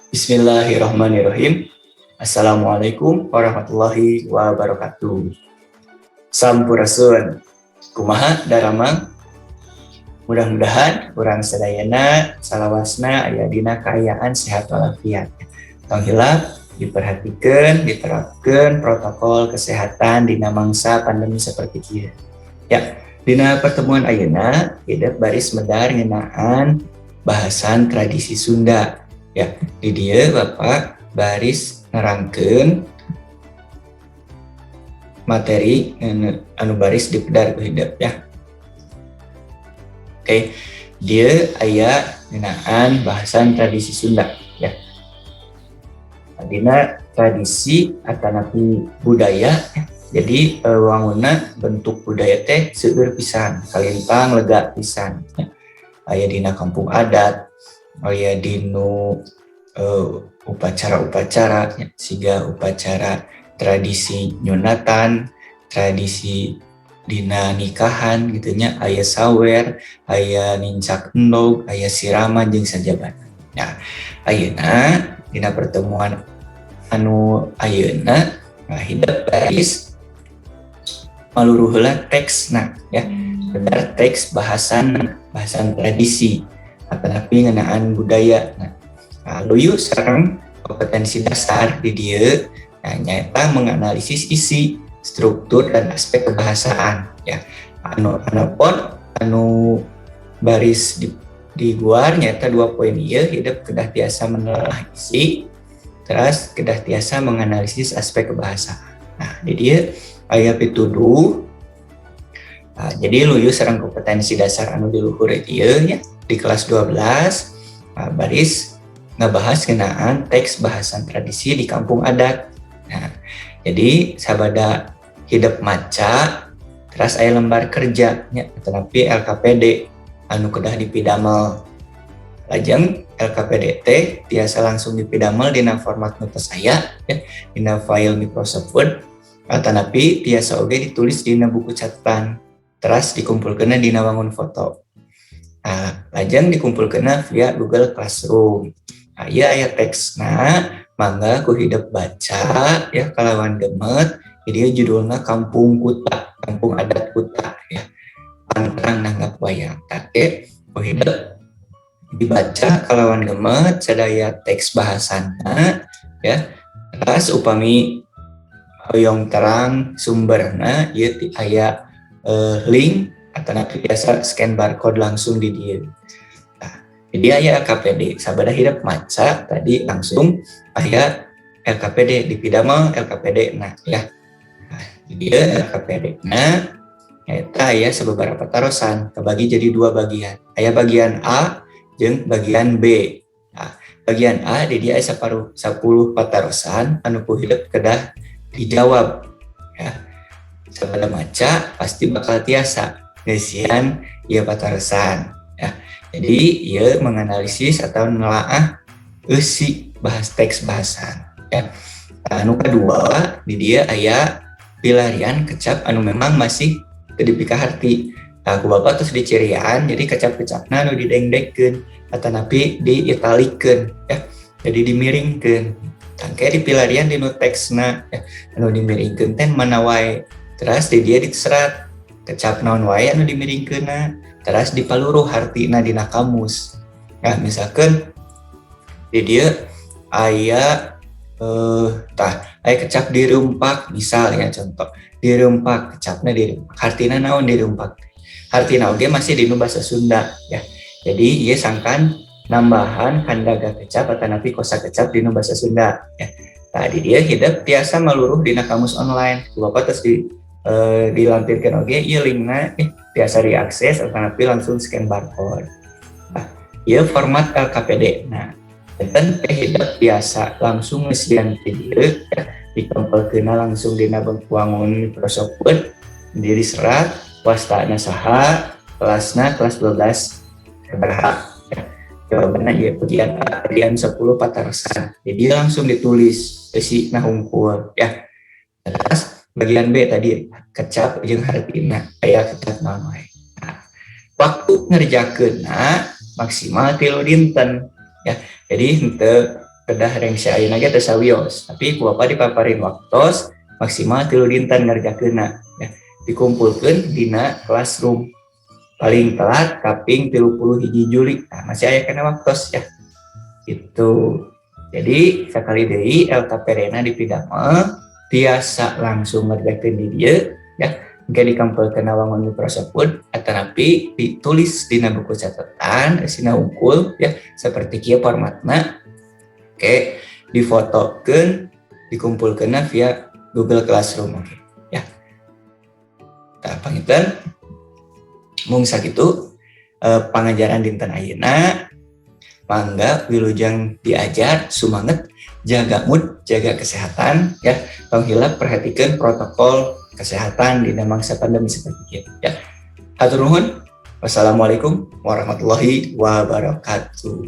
Bismillahirrahmanirrahim. Assalamualaikum warahmatullahi wabarakatuh. Sampurasun. Kumaha daramang? Mudah-mudahan urang sadayana salawasna aya dina kaayaan sehat walafiat. Tong hilap diperhatikan, diterapkan protokol kesehatan dina mangsa pandemi seperti kieu. Ya, dina pertemuan ayeuna hidep baris medar ngeunaan bahasan tradisi Sunda. Ya, di dieu Bapak baris nerangkeun materi anu baris dipedar ku hidep ya. Oke, dieu aya ngeunaan bahasan tradisi Sunda ya. Dina tradisi atanapi budaya ya. Jadi wangunna bentuk budaya teh seueur pisan, kalintang lega pisan ya. Aya dina kampung adat, aya dinu upacara-upacara ya, siga upacara tradisi nyunatan, tradisi dina nikahan gitu nya, aya sawer, aya nincak endog, aya siraman jeung sajabana. Nah, ayeuna dina pertemuan anu ayeuna, nah, hidep baris maluruh heula teksna ya. Bener teks bahasan bahasan tradisi atanapi ngeunaan budaya. Nah, luyu sareng kompetensi dasar di dieu, nah, nyaeta menganalisis isi, struktur, dan aspek kebahasaan ya. Anu anapun anu baris di guar nyaeta dua poin ieu, hidep kedah tiasa menelaah isi, terus kedah tiasa menganalisis aspek kebahasaan. Nah, di dieu aya pituduh. Nah, jadi luyu sareng kompetensi dasar anu di luhur ieu ya di kelas 12, nah, baris ngebahas ngeunaan teks bahasan tradisi di kampung adat. Nah, jadi sabada hidep maca terus aya lembar kerja nya, tetapi LKPD anu kedah dipidamel. Lajeng LKPD teh tiasa langsung dipidamel dina format nu tos aya ya, dina file Microsoft Word, atanapi tiasa oge ditulis dina buku catatan teras dikumpulkeun dina wangun foto. Nah, lajeng dikumpulkeun via Google Classroom. Nah, ieu aya teksna, mangga ku hidep baca ya kalawan gemet. Jadi judulnya Kampung Kuta, Kampung Adat Kuta ya. Pantang nanggap wayang. Take ku hidep dibaca kalawan gemet sadaya teks bahasana ya. Terus upami hoyong terang sumberna ieu aya link atau nanti biasa scan barcode langsung di dieu. Nah, jadi aya LKPD, sabada hidep maca tadi langsung aya LKPD dipidamel LKPD, nah ya. Nah, jadi LKPD. Nah, eta aya sababaraha patarosan kebagi jadi dua bagian. Aya bagian A jeung bagian B. Nah, bagian A di dieu aya 10 patarosan anu ku hidep kedah dijawab ya. Sabada maca pasti bakal tiasa ngeusian ieu patarosan ya. Jadi ieu menganalisis atau nelaah eusi bahas teks bahasan ya. Nah, anu kedua di dieu aya pilarian kecap anu memang masih teu dipikaharti. Nah, ku Bapak terus dicirian, jadi kecap-kecapna anu didengdekkeun atanapi diitalikeun ya. Jadi dimiringkeun. Tangke dipilarian dinu teksna ya. Anu dimiringkeun teh mana wae. Terus di dieu diserat kecap naon wae anu dimiringkeunna, terus dipaluruh hartina dina kamus. Ya, misalkan di dieu aya tah aya kecap dirumpak misal ya, contoh dirumpak, kecapna dirumpak, hartina naon dirumpak, hartina oge masih dinu bahasa Sunda ya. Jadi ieu sangkan nambahan kandaga kecap atanapi kosa kecap dinu bahasa Sunda ya. Tadi dieu hidep tiasa maluruh dina kamus online. Ku Bapak terus dilampirkan oge ieu linkna, tiasa diakses atanapi langsung scan barcode. Nah, ieu format LKPD. Nah, enten teh hidep biasa langsung ngeusian ti dieu ya, ditempelkeunna langsung dina wangun Microsoft Word, diri serat wastana saha, kelasna kelas 12 sabaraha ya. Jawabannya ieu bagian A, bagian 10 patarosan. Jadi langsung ditulis isi nah hungkul ya. Terus bagian B tadi kecap jeung hartina aya kecap naon wae. Nah, waktu ngerjakeunna maksimal 3 dinten ya. Jadi henteu Kedah rengse ayeuna ge teu sawios, tapi ku Bapak dipaparin waktos maksimal 3 dinten ngerjakeunna ya. Dikumpulkeun dina classroom paling telat kaping 31 Juli. Nah, masih aya keneh waktos ya. Itu. Jadi sekali deui, LKPD na dipidamel tiasa langsung ngerjakeun di dieu ya, engke dikempelkeun wangun Microsoft Word atanapi ditulis dina buku catatan isina wungkul ya, seperti kieu formatna. Oke, difotokeun, dikumpulkeun via Google Classroom, oke ya. Tah, panginten mung sakitu pangajaran dinten ayeuna. Mangga wilujeng diajar, sumanget, jaga mood, jaga kesehatan ya. Tong hilap perhatikan protokol kesehatan di mangsa pandemi seperti itu ya. Hatur nuhun. Wassalamualaikum warahmatullahi wabarakatuh.